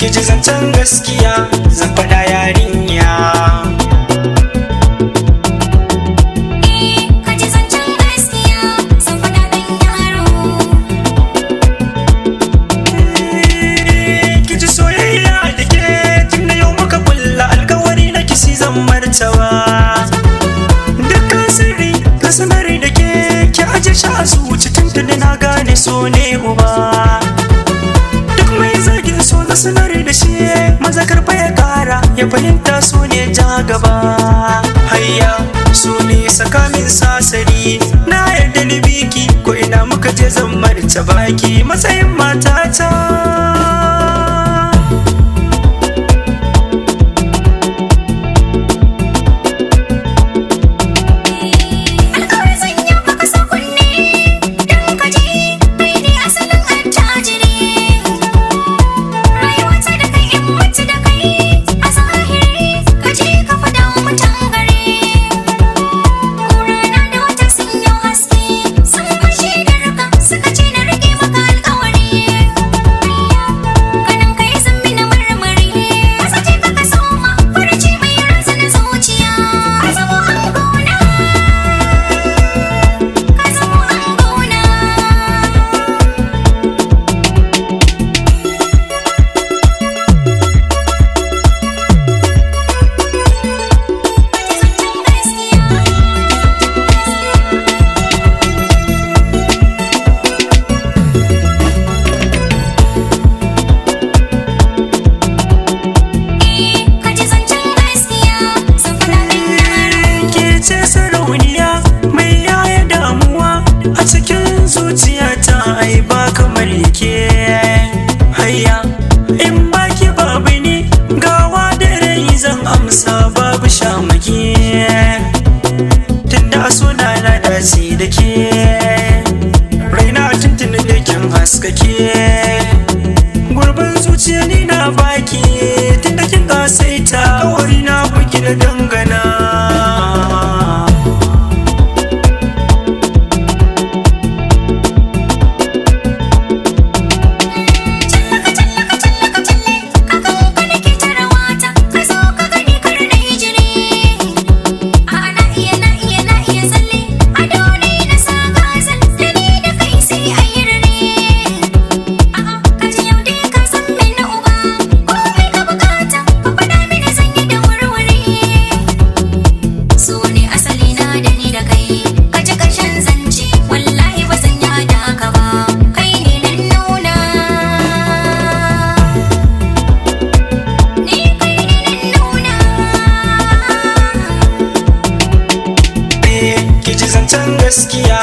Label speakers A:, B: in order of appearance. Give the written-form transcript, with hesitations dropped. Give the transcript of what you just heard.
A: Ki ji zancen gaskiya zan faɗa yarinya.
B: Ka ji zancen gaskiya zan faɗa ɗan yaro.
A: Ki ji soyayya da ke tun da yau muka kulla alkawari na kisi zan martaba. Dukkan sirri ka sanar da ke ki aje shi a zuci tuntuni na gane so ne uba. Duk mai zagin so na sanar da shi maza karfa ya kara ya fahimta so ne ja gaba. Hayya so ne saka min sasari na yarda ni biki ko ina muka je zan martaba ki matsayin matata.
B: Alƙawari zan yi maka sa kunne don ka ji kai ne asalin attajiri. Rayuwata da kai in mutu da kai a zahiri ka je ka faɗa wa mutan gari. Ƙurana da wata sun yi haske sun fashe da raka suka ce na rike maka alƙawari. Ganin kai zan bi na marmari kasa ce ka kaso ma farce mai razana zuciya. Ka zamo angona, ka zamo angona. Zancen gaskiya. Ka ji zancen gaskiya zan faɗa ɗan yaro.
A: Ke ce sarauniya mai yaya damuwa a cikin zuciyata ai ba kamar ke. Hayya in baki babu ni gawa da rai zan amsa babu shamaki. Tunda a suna na dace da ke raina tuntuni da kin haskake. Gurbin zuciya ni na baki tunda kin gasaita kawari na buki da dangana.
B: Challaka challaka challaka challe kakan ka nake ta rawata ka zo ka gani kar na yi jiri. A'a na iya na iya na iya tsalle ado ne na sa gazal da ni da kai sai a yi rere. A'a ka ji yau dai ka san mini uba komai ka bukata ka faɗa mini zan yi da wurwuri. Su ne asali na da ni da kai ka ji ƙarshen zance wallahi ba zan yada ka ba kai ne nan nuna. Ni kai ne nan nuna.
A: Ki ji zancen gaskiya.